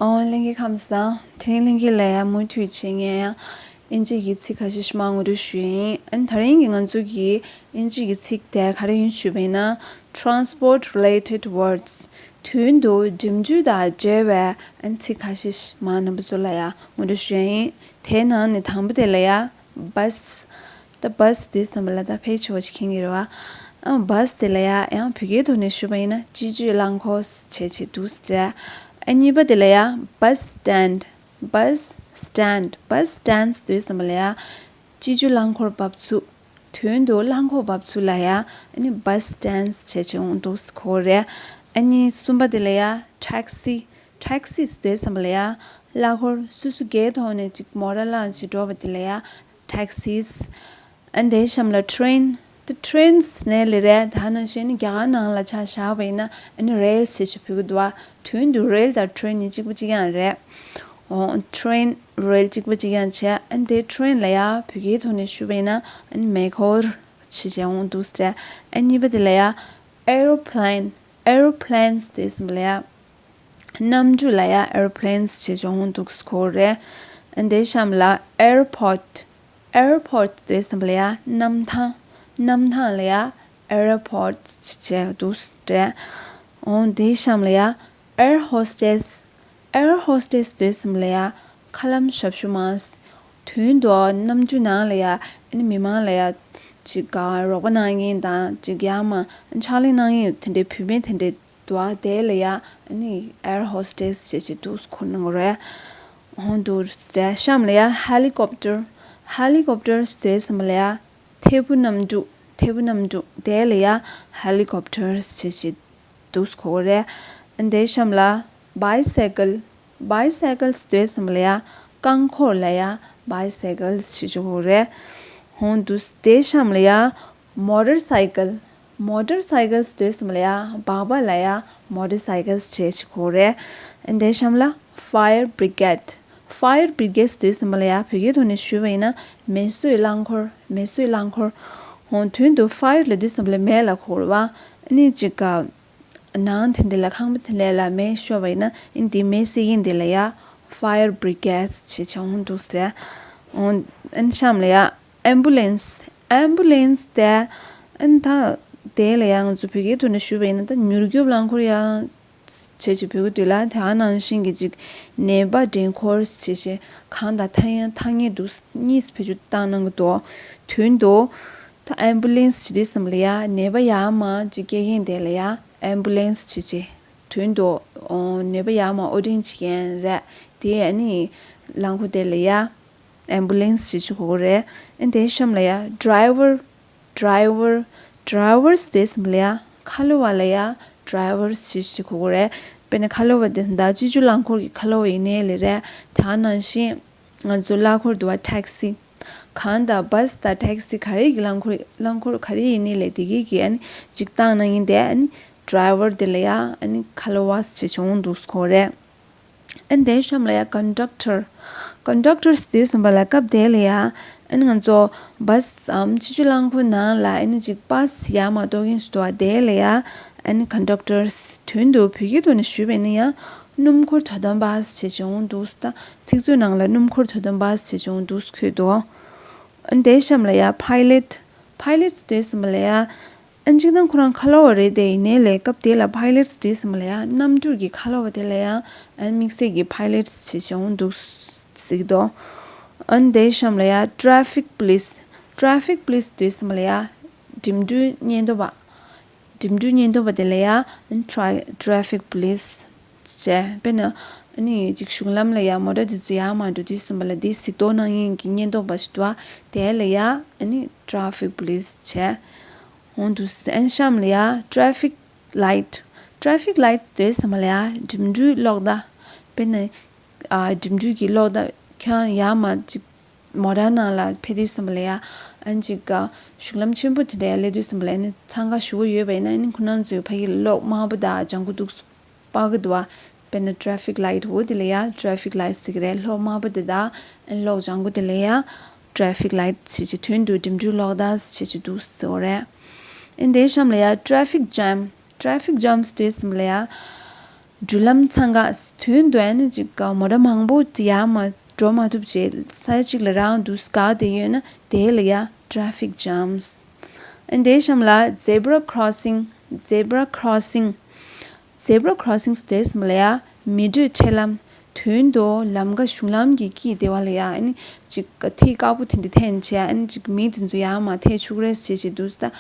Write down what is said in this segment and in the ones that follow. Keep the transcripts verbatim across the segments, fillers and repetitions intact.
ཨོ། ལྷན་རྒྱས་ཁམས་བཟང་། དེ་རིང་ལྷན་རྒྱས་ལ་ཡང་མུ་མཐུད་བྱས་ངས་ཡང་དབྱིན་ཇི་གི་ཚིག་ཁ་ཤས་ཤིག་མར་ངོ་སྤྲོད་ཞུ་ཡ་ཡིན། ཨ་ནི་དེ་རིང་གི་ང་ཚོ་གི་དབྱིན་ཇི་གི་ཚིག་དེ་ག་རེ་ཡིན་ཞུས་པ་ཡིན་ན། Transport related words། དོན་དུ་འགྲིམ་འགྲུལ་དང་འབྲེལ་བའི་ཨ་ནི་ཚིག་ཁ་ཤས་ཤིག་མར་རྣམ་པ་ཚོ་ལ་ཡང་ངོ་སྤྲོད་ཞུ་ཡ་ཡིན། དེའི་ནང་ནས་དང་པོ་དེ་ལ་ཡང་bus། ད་bus་དུས་ཙམ་པ་ལ་ད་ཕལ་ཆེ་བ་ཞིག་མཁྱེན་གྱི་རེད་བ། ཨ། bus་དེ་ལ་ཡ་ཡང་བོད་སྐད་ཐོག་ནས་ཞུས་པ་ཡིན་ན་སྤྱི་སྤྱོད་རླངས་འཁོར་བྱས་བྱས་འདུག་ཟེར། ཨ། གཉིས་པ་དེ་ལ་ཡ་bus stand། bus stand། bus stands་དུས་ཙམ་པ་ལ་ཡ་སྤྱི་སྤྱོད་རླངས་འཁོར་འབབ་ཚུགས། དོན་དུ་རླངས་འཁོར་འབབ་ཚུགས་ལ་ཡ་ཨ་ནི་bus stands་བྱས་བྱས་འོང་འདུག་གོ་རེད། ཨ་ནི་གསུམ་པ་དེ་ལ་ཡ་taxi། taxis་དུས་ཙམ་པ་ལ་ཡ་གླ་འཁོར་སོ་སོ་སྒེར་ཐོག་ནས་ཅིག་མོ་ཊ་བླངས་བྱས་འགྲོ་བ་དེ་ལ་ཡ་taxis། ཨ། དེའི་གཤམ་ལ་train། ད་trains་ནས་ལེ་རེད། ད་ནང་བཞིན་ནི་རྒྱ་གར་ནང་ལ་ཆ་བཞག་པ་ཡིན་ན་ཨ་ནི་rail་ཞེས་ཞུ་ཕུལ་གི་འདུག་བ། དོན་དུ་rail་དང་train་ནི་གཅིག་པ་གཅིག་རྐྱང་རེད། འོ། train rail་གཅིག་པ་གཅིག་རྐྱང་བྱས། ཨ་ནི་དེ་train་ལ་ཡ་བོད་སྐད་ཐོག་ནས་ཞུས་པ་ཡིན་ན་ཨ་ནི་མེ་འཁོར་ཞེས་བྱས་འོང་འདུག་ཟེར། ཨ། གཉིས་པ་དེ་ལ་ཡ་aeroplane། aeroplanes་དུས་ཙམ་པ་ལ་ཡ་གནམ་གྲུ་ལ་ཡ་aeroplanes་ཞེས་བྱས་འོང་འདུག་གོ་རེད། ཨ། དེའི་གཤམ་ལ་airport། airport་དུས་ཙམ་པ་ལ་ཡ་གནམ་ཐང་། གནམ་ཐང་ལ་ཡ་airport་ཞེས་བྱས་འདུག་རེད། འོ། དེའི་གཤམ་ལ་ཡ་air hostess། air hostess་དུས་ཙམ་པ་ལ་ཡ་མཁའ་ལམ་ཞབས་ཞུ་མ། དོན་དུ་གནམ་གྲུ་ནང་ལ་ཡ་ཨ་ནི་མི་མང་ལ་ཡ་ཅིག་ག་རོགས་པ་གནང་མཁན་དང་ཅིག་ཡར་མར་ཕྱག་ལས་གནང་མཁན་དེ་འདྲའི་བུད་མེད་དེ་འདྲའི་འདུག་བ། དེ་ལ་ཡ་ཨ་ནི་air hostess་ཞེས་བྱས་འདུག་གོ་གནང་གི་རེད། འོ། འདུག་རེད། གཤམ་ལ་ཡ་helicopter། helicopters་དུས་ཙམ་པ་ལ་ཡ་ཐད་འཕུར་གནམ་གྲུ། ཐད་འཕུར་གནམ་གྲུ། དེ་ལ་ཡ་helicopters་ཞེས་བྱས་འདུག་གོ་གི་རེད། དེའི་གཤམ་ལ་bicycle། bicycles་དུས་ཙམ་པ་ལ་ཡ་རྐང་འཁོར་ལ་ཡ་bicycles་ཞེས་བྱས་གོ་གི་རེད། འོ། འདུག་དེའི་གཤམ་ལ་ཡ་motorcycle། motorcycles་དུས་ཙམ་པ་ལ་ཡ་སྦག་སྦག་ལ་ཡ་motorcycles་ཞེས་བྱས་གོ་གི་རེད། དེའི་གཤམ་ལ་fire brigade། fire brigades་དུས་ཙམ་པ་ལ་ཡ་བོད་སྐད་ཐོག་ནས་ཞུས་པ་ཡིན་ན་མེ་གསོད་རླངས་འཁོར། མེ་གསོད་རླངས་འཁོར། འོ། དོན་དུ་fire་ལབ་དུས་ཙམ་པ་ལ་མེ་ལབ་གོ་གི་རེད་བ། ཨ་ནི་ཅིག་ག་ནང་དེ་འདྲ་ལ་ཁང་པ་དེ་འདྲ་ལ་མེ་ཤོར་བ་ཡིན་ན་ཨ་ནི་དེ་མེ་གསོད་མཁན་དེ་ལ་ཡ་fire brigades་ཞེས་བྱས་འོང་འདུག་ཟེར། འོ། ཨ་ནི་གཤམ་ལ་ཡ་ambulance། ambulance་དེ་ཨ་ནི་ད་དེ་ལ་ཡ་ང་ཚོ་བོད་སྐད་ཐོག་ནས་ཞུས་པ་ཡིན་ན་ད་མྱུར་སྐྱོབ་རླངས་འཁོར་ཡ་བྱས་བྱས་ཕུལ་གྱི་འདུག་ལ། དེ་ནང་བཞིན་གྱི་ཅིག་ནད་པ་འདྲེན་འཁོར་བྱས་བྱས་གང་དང་ཐག་ཉེ་ཐག་ཉེ་འདུག་གཉིས་བེད་སྤྱོད་བཏང་གནང་གི་འདུག་དོན་དུ་ད་ambulance་བྱེད་དུས་ཙམ་ལ་ཡ་ནད་པ་ཡར་མར་ཅིག་སྐྱེལ་མཁན་དེ་ལ་ཡ་ambulance་བྱས་བྱས། དོན་དུ་ཨོ་ནད་པ་ཡར་མར་དབོར་འདྲེན་བྱེད་མཁན་རེད། དེ་ཨ་ནི་རླངས་འཁོར་དེ་ལ་ཡ་ambulance་ཞེས་བྱ་གོ་གི་རེད། ཨ་ནི་དེའི་གཤམ་ལ་ཡ་driver། driver། drivers་དེ་ཙམ་ལ་ཡ་ཁ་ལོ་བ་ལ་ཡ་drivers་ཞེས་བྱ་གོ་གི་རེད། དཔེར་ན་ཁ་ལོ་བ་དེ་ད་སྤྱི་སྤྱོད་རླངས་འཁོར་གྱི་ཁ་ལོ་བ་ཡིན་ནའི་ལེ་རེད། དེ་ནང་བཞིན་ང་ཚོ་གླ་འཁོར་འདུག་བ། taxi། གང་ལྟར་bus་དང་taxi་ག་རེ་གི་རླངས་འཁོར་རླངས་འཁོར་ག་རེ་ཡིན་ནའི་ལེ་དེ་གི་གི་ཨ་ནི་ཅིག་བཏང་གནང་ཡིན་དེ་ཨ་ནི་driver་དེ་ལ་ཡ་ཨ་ནི་ཁ་ལོ་བ་ཞེས་བྱ་འོང་འདུག་གོ་རེད། ཨ་ནི་དེའི་གཤམ་ལ་ཡ་conductor། conductors་དེ་ཙམ་པ་ལ་སྐབས་དེ་ལ་ཡ་ཨ་ནི་ང་ཚོ་bus་འམ་སྤྱི་སྤྱོད་རླངས་འཁོར་ནང་ལ་ཨ་ནི་ཅིག་pass་ཡར་མར་གཏོང་མཁན་ཞིག་འདུག་བ། དེ་ལ་ཡ་ཨ་ནི་conductors། དོན་དུ་བོད་སྐད་ཐོག་ནས་ཞུས་པ་ཡིན་ན་ཡང་སྣུམ་འཁོར་དོ་དམ་པ་ཞེས་བྱ་འོང་འདུག་ད་ཚིག་མཛོད་ནང་ལ་སྣུམ་འཁོར་དོ་དམ་པ་ཞེས་བྱ་འོང་འདུག་འཁོད་འདུག་ཨ་ནི་དེའི་གཤམ་ལ་ཡ་pilot། pilot་དེ་ཙམ་པ་ལ་ཡ་ཨ་ནི་གཅིག་དང་ཁོ་རང་ཁ་ལོ་བ་རེད་དེ། ཡིན་ནའི་ལས་སྐབས་དེ་ལ་pilots་དེ་ཙམ་པ་ལ་ཡ་གནམ་གྲུ་གི་ཁ་ལོ་བ་དེ་ལ་ཡ་ཨ་ནི་དམིགས་བསལ་གྱི་pilots་ཞེས་བྱ་འོང་འདུག་ཟེར་གྱི་འདུག་ཨ་ནི་དེའི་གཤམ་ལ་ཡ་traffic police། traffic police་དེ་ཙམ་པ་ལ་ཡ་འགྲིམ་འགྲུལ་ཉེན་རྟོག་པ། འགྲིམ་འགྲུལ་ཉེན་རྟོག་པ་དེ་ལ་ཡ་tra- traffic police་བྱས། དཔེར་ན་ཨ་ནི་ཅིག་གཞུང་ལམ་ལ་ཡ་མོ་ཊ་དེ་ཚོ་ཡར་མར་འགྲོ་དུས་ཙམ་པ་ལ་དེ་གཟིགས་རྟོག་གནང་མཁན་གྱི་ཉེན་རྟོག་པ་ཞིག་འདུག་བ། དེ་ལ་ཡ་ཨ་ནི་traffic police་བྱས། འོང་དུས་ཨ་ནི་གཤམ་ལ་ཡ་traffic light། traffic light་དེ་ཙམ་པ་ལ་ཡ་འགྲིམ་འགྲུལ་གློག་བརྡ། དཔེར་ན་ཨ་འགྲིམ་འགྲུལ་གྱི་གློག་བརྡ་ཁྱེད་རང་ཡར་མར་ཅིག་མོ་ཊ་ནང་ལ་ཕེབས་དུས་ཙམ་པ་ལ་ཡ་ཨ་ནི་ཅིག་ག་གཞུང་ལམ་ཆེན་པོ་དེ་འདྲ་ཡ་སླེབས་དུས་ཙམ་པ་ལ་ཨ་ནི་འཚང་ཁ་ཞེ་པོ་ཡོད་པ་ཡིན་ན་ཨ་ནི་ཁོ་རང་ཚོའི་ཕ་གི་ལ་གློག་དམར་པོ་དང་ལྗང་གུ་འདུག་སེ་པགས་ཀྱི་འདུག་བ། དཔེར་ན་traffic light་འོ་དེ་ལ་ཡ་traffic lights་ཟེར་གི་རེད། གློག་དམར་པོ་དེ་དང་ཨ་ནི་གློག་ལྗང་གུ་དེ་ལ་ཡ་traffic light་ཞེས་བྱ་དོན་དུ་འགྲིམ་འགྲུལ་གློག་བརྡ་ཞེས་བྱ་འདུག་ཟེར་བ་རེད། ཨ་ནི་དེའི་གཤམ་ལ་ཡ་traffic jam། traffic jams་དེ་ཙམ་པ་ལ་ཡ་ འགྲུལ་ལམ་འཚང་ཁ། དོན་དུ་ཨ་ནི་ཅིག་ག་མོ་ཊ་མང་པོ་ཡར་མར་འགྲོ་མ་ཐུབ་བྱས་ས་གཅིག་ལ་རང་འདུག་འགག་བསྡད་ཡོད་ན་དེ་ལ་ཡ་traffic jams། ཨ་ནི་དེའི་གཤམ་ལ་zebra crossing, zebra crossing, zebra crossing དེ་ཟེར་བ་ལ་ཡ་མི་བགྲོད་འཕྲེད་ལམ། དོན་དུ་ལམ་ཁ་གཞུང་ལམ་གྱི་དཀྱིལ་དེ་བ་ལ་ཡ་ཨ་ནི་ཅིག་ག་ཐིག་དཀར་པོ་དེ་འདྲ་འཐེན་བྱས་ཨ་ནི་ཅིག་མི་དེ་ཚོ་ཡར་མར་ཐད་ཆུག་རེས་བྱེད་བྱེད་འདུག་ད།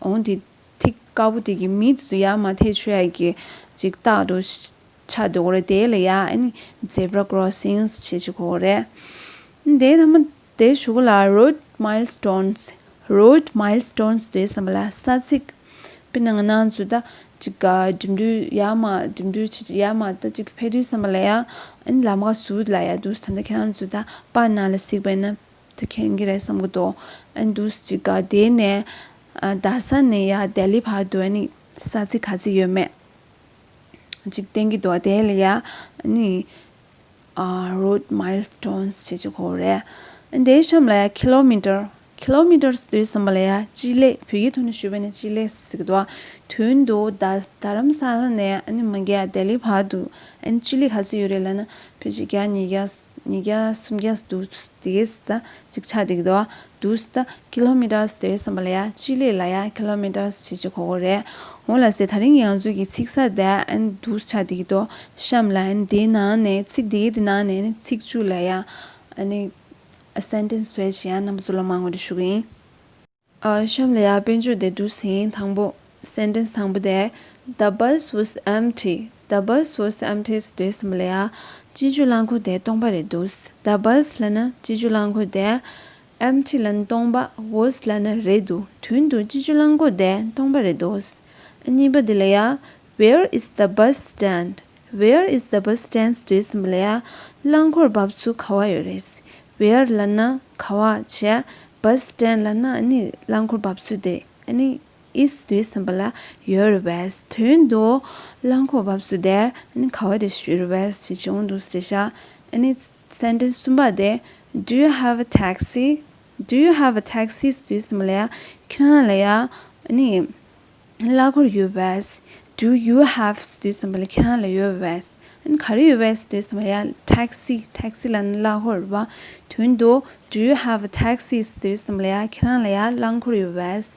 འོང་དེ་ཐིག་དཀར་པོ་དེ་གི་མི་དེ་ཚོ་ཡར་མར་ཐད་ཆོད་ཡ་གི་ཅིག་རྟགས་འདྲ་ཆགས་འདུག་གོ་རེད། དེ་ལ་ཡ་ཨ་ནི་zebra crossings བྱེད་བྱེད་གོ་རེད། དེ་ཐ་མ་དེ་གཞུག་ལ་road milestones, road milestones དེ་ཟེར་བ་ལ་ས་ཚིགས། དཔེར་ན་ང་རང་ཚོ་ད་ཅིག་ག་འགྲིམ་འགྲུལ་ཡར་མར་འགྲིམ་འགྲུལ་བྱེད་ཡར་མར་ད་ཅིག་ཕེབས་དུས་ཙམ་པ་ལ་ཡ་ཨ་ནི་ལམ་ཁ་ཟུར་ལ་ཡ་འདུག་ད་ལྟ་ཁྱེད་རང་ཚོ་ད་པར་ནང་ལ་གཟིགས་པ་ཡིན་ན། དེ་མཁྱེན་གྱི་རེད་བསམ་གྱི་འདུག་ཨ་ནི་འདུག་ཅིག་ག་དེ་ནས་ཨ་རྡ་ས་ནས་ཡར་ལྡི་ལི་བར་དུ་ཨ་ནི་ས་ཚིགས་ག་ཚོད་ཡོད་མེད་ཅིག་བསྟན་གྱི་འདུག་དེ་ལ་ཡ་ཨ་ནི་ཨ་road milestones བྱེད་ཅིག་གོ་རེད། ཨ་ནི་དེའི་གཤམ་ལ་ཡ་kilometre, kilometres དུས་ཙམ་པ་ལ་ཡ་སྤྱི་ལེ། བོད་ཡིག་ཐོག་ནས་ཞུས་པ་ཡིན་ན་སྤྱི་ལེ་ཟེར་གྱི་འདུག་དོན་དུ་རྡ་རྡ་རམ་ས་ལ་ནས་ཨ་ནི་མ་གི་ཡ་ལྡི་ལི་བར་དུ་ཨ་ནི་སྤྱི་ལེ་ག་ཚོད་ཡོད་རེད་ལབ་ན་ཕལ་ཆེར་བརྒྱ་ཉིས་བརྒྱ། ཉིས་བརྒྱ་སུམ་བརྒྱ་འདུག་དེ་གས་ད་ཅིག་ཆགས་བསྡད་ཀྱི་འདུག་འདུག་ད་kilometres དེ་བས་བསམ་པ་ལ་ཡ་སྤྱི་ལེ་ལ་ཡ་kilometres བྱེད་ཅིག་གོ་གོ་རེད། འོ་ལགས་སེ། ད་རིང་ང་ཚོ་གི་ཚིག་གསར་དེ་ཨ་ནི་འདུག་ཆགས་བསྡད་ཀྱི་འདུག་གཤམ་ལ་ཨ་ནི་དེའི་ནང་ནས་ཚིག་དེའི་དེ་ནང་ནས་ཨ་ནི་ཚིག་བཅུ་ལ་ཡ་ཨ་ནི་sentence བཟོས་བྱས་ཡ་རྣམ་པ་ཚོ་ལ་མང་པོ་རེ་ཞུ་གི་ཡིན། ཨ་གཤམ་ལ་ཡ་དཔེ་འཇོག་དེ་འདུག་ཟིན། དང་པོ། sentence དང་པོ་དེ། The bus was empty. The bus was empty དེ་ཟེར་བ་ལ་ཡ་སྤྱི་སྤྱོད་རླངས་འཁོར་དེ་སྟོང་པ་རེད་འདུག The bus ལབ་ན་སྤྱི་སྤྱོད་རླངས་འཁོར་དེ། empty ལབ་ན་སྟོང་པ། was ལབ་ན་རེད་འདུག་དོན་དུ་སྤྱི་སྤྱོད་རླངས་འཁོར་དེ་སྟོང་པ་རེད་འདུག་གཉིས་པ་དེ་ལ་ཡ། Where is the bus stand? Where is the bus stand དེ་ཟེར་བ་ལ་ཡ་རླངས་འཁོར་འབབ་ཚུགས་ག་བ་ཡོད་རེད། Where ལབ་ན་ག་བ་བྱས། bus stand ལབ་ན་ཨ་ནི་རླངས་འཁོར་འབབ་ཚུགས་དེ་ཨ་ནི་is དེ་ཟེར་བ་ལ་ཡོད་རེད་པས། དོན་དུ་རླངས་འཁོར་འབབ་ཚུགས་དེ་ཨ་ནི་ག་བ་དེ་ཡོད་རེད་པས་ཅེས་བྱུང་འདུག་ཟེར་ཤག་ཨ་ནི་sentence གསུམ་པ་དེ། Do you have a taxi? Do you have a taxi དེ་ཟེར་བ་ལ་ཡ་ཁྱེད་རང་ལ་ཡ་ཨ་ནི་གླ་འཁོར་ཡོད་པས། Do you have དེ་ཟེར་བ་ལ་ཁྱེད་རང་ལ་ཡོད་པས། ཨ་ནི་ག་རེ་ཡོད་པས་དེ་ཟེར་བ་ལ་ཡ་taxi, taxi ལབ་ན་གླ་འཁོར་རེད་པ། དོན་དུ་Do you have a taxi དེ་ཟེར་བ་ལ་ཡ་ཁྱེད་རང་ལ་ཡ་རླངས་འཁོར་ཡོད་པས།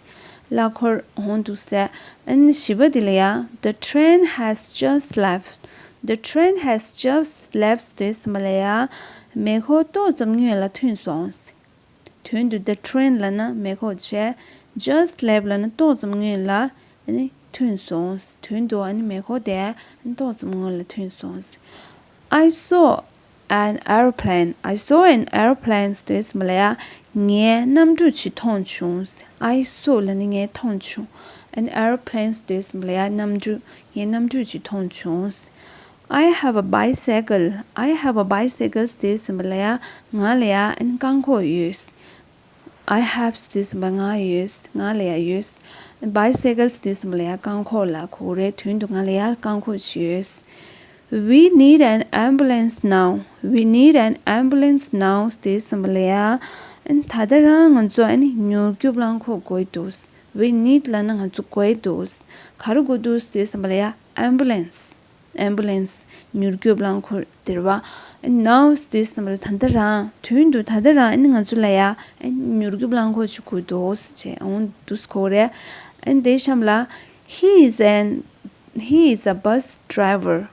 གླ་འཁོར་འོང་འདུག་ཟེར། ཨ་ནི་བཞི་པ་དེ་ལ་ཡ། The train has just left. The train has just left དེ་ཟེར་བ་ལ་ཡ་མེ་འཁོར་ཏོག་ཙམ་སྔོན་ལ་ཐོན་སོང་། དོན་དུ་the train ལབ་ན་མེ་འཁོར་བྱས། just left ལབ་ན་ཏོག་ཙམ་སྔོན་ལ་ཨ་ནི་ཐོན་སོང་། དོན་དུ་ཨ་ནི་མེ་འཁོར་དེ་ཨ་ནི་ཏོག་ཙམ་སྔོན་ལ་ཐོན་སོང་། I saw an aeroplane. I saw an aeroplane དེ་ཟེར་བ་ལ་ཡ་ངས་གནམ་གྲུ་ཅིག་མཐོང་བྱུང་། I saw ལབ་ན་ངས་མཐོང་བྱུང་། An aeroplane དེ་ཟེར་བ་ལ་ཡ་གནམ་གྲུ། ངས་གནམ་གྲུ་ཅིག་མཐོང་བྱུང་། I have a bicycle. I have a bicycle དེ་ཟེར་བ་ལ་ཡ་ང་ལ་ཡ་ཨ་ནི་རྐང་འཁོར་ཡོད། I have དེ་ཟེར་བ་ང་ཡོད། ང་ལ་ཡ་ཡོད། Bicycles དེ་ཟེར་བ་ལ་ཡ་རྐང་འཁོར་ལ་གོ་རེད། དོན་དུ་ང་ལ་ཡ་རྐང་འཁོར་ཅིག་ཡོད། We need an ambulance now. We need an ambulance now དེ་ཟེར་བ་ལ་ཡ་ཨ་ནི་ད་ལྟ་རང་ང་ཚོ་ཨ་ནི་མྱུར་སྐྱོབ་རླངས་འཁོར་དགོས་འདུག We need ལབ་ན་ང་ཚོ་དགོས་འདུག་ག་རེ་དགོས་འདུག་དེ་ཟེར་བ་ལ་ཡ་ambulance. Ambulance མྱུར་སྐྱོབ་རླངས་འཁོར་དེ་རེད་པ། Now དེ་ཟེར་བ་ལ་ད་ལྟ་རང་། དོན་དུ་ད་ལྟ་རང་ཨ་ནི་ང་ཚོ་ལ་ཡ་ཨ་ནི་མྱུར་སྐྱོབ་རླངས་འཁོར་ཅིག་དགོས་འདུག་ཟེར་བྱས་འོང་འདུག་གོ་རེད། ཨ་ནི་དེའི་གཤམ་ལ། He is an, he is a bus driver.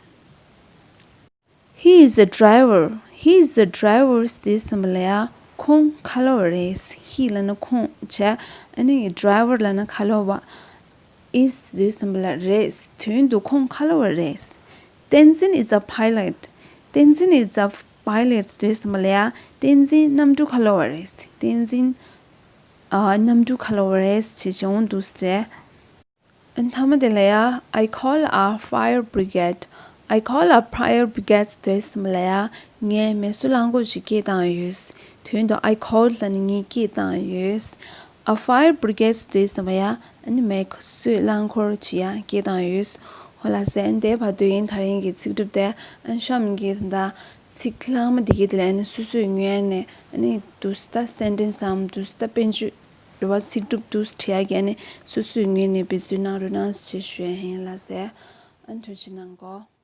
He is a driver. He is a driver དེ་ཟེར་བ་ལ་ཡ་ཁོང་ཁ་ལོ་བ་རེད། He ལབ་ན་ཁོང་བྱས། ཨ་ནི་driver ལབ་ན་ཁ་ལོ་བ། Is དེ་ཟེར་བ་ལ་རེད། དོན་དུ་ཁོང་ཁ་ལོ་བ་རེད། Tenzin is a pilot. Tenzin is a pilot དེ་ཟེར་བ་ལ་ཡ་བསྟན་འཛིན་གནམ་གྲུ་ཁ་ལོ་བ་རེད། བསྟན་འཛིན་ཨ་གནམ་གྲུ་ཁ་ལོ་བ་རེད་ཅེས་བྱུང་འདུག་ཟེར། མཐའ་མ་དེ་ལ་ཡ། I call a fire brigade. I call a fire brigade དེ་ཟེར་བ་ལ་ཡ་ངས་མེ་གསོད་རླངས་འཁོར་ཞིག་སྐད་བཏང་ཡོད། དོན་དུ་I called ལབ་ན་ངས་སྐད་བཏང་ཡོད། A fire brigade དེ་ཟེར་བ་ཡ་ཨ་ནི་མེ་གསོད་རླངས་འཁོར་ཅིག་ཡ་སྐད་བཏང་ཡོད། འོ་ལགས་སེ། ཨ་ནི་དེ་བར་དུ་ཡིན། ད་རིང་གི་ཚིག་གྲུབ་དེ་ཨ་ནི་གཤམ་གྱི་ད་ལྟ་ཚིག་ལྷག་མ་དེ་གའི་དེ་ལ་ཨ་ནི་སོ་སོའི་ངོས་ནས་ཨ་ནི་འདུག་སེ་ད་སེན་ཊེན་སི་སམ་འདུག་སེ་ད་དཔེ་འཇོག་རེད་པ། ཚིག་གྲུབ་འདུག་སེ་བྲིས་ཡ་གི་ཨ་ནི་སོ་སོའི་ངོས་ནས་འབད་བརྩོན་གནང་རོགས་གནང་ཞེས་ཞུ་ཡ་ཡིན་ལགས་སེ། ཨ་ནི་ཐུགས་རྗེ་གནང་གོ།